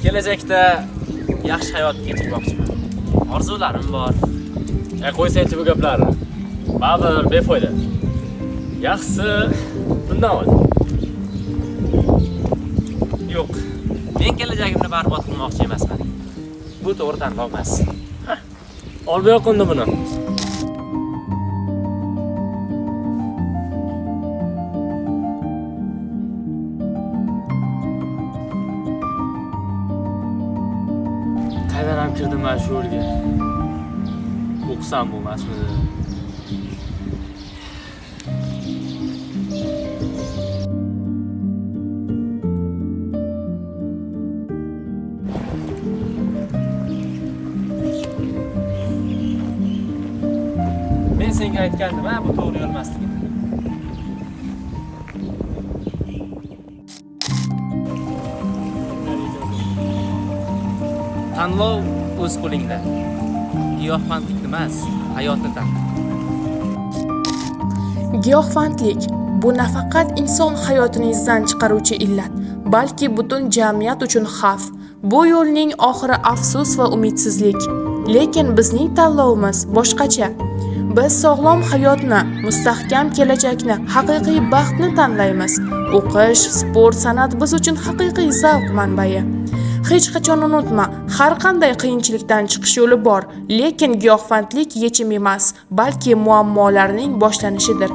Kelajakda yaxshi hayot kechirmoqchiman. Orzularim bor. Qo'ysangchi bu gaplarni. Baribir befoyda. Yaxshisi bundan ol. Yo'q. Men kelajagimni barbod qilmoqchi emasman. Bu to'g'ri tanlov emas. Ol bu yoqqa unda buni. Qaydan ham kirdim man shu yo'lga? O'qisam bo'lmasmidi? Men senga aytgandim, ha, bu to'g'ri yo'l emasligini. Tanlov o'z qo'lingda. Giyohvandlikni emas, hayotni tanla. Giyohvandlik bu nafaqat inson hayotini izdan chiqaruvchi illat, balki butun jamiyat uchun xavf. Bu yo'lning oxiri afsus va umidsizlik. Lekin bizning tanlovimiz boshqacha. Biz sog'lom hayotni, mustahkam kelajakni, haqiqiy baxtni tanlaymiz. O'qish, sport, san'at biz uchun haqiqiy zavq manbai. Hech qachon unutma, har qanday qiyinchilikdan chiqish yo'li bor, lekin giyohvandlik yechim emas, balki muammolarning boshlanishidir.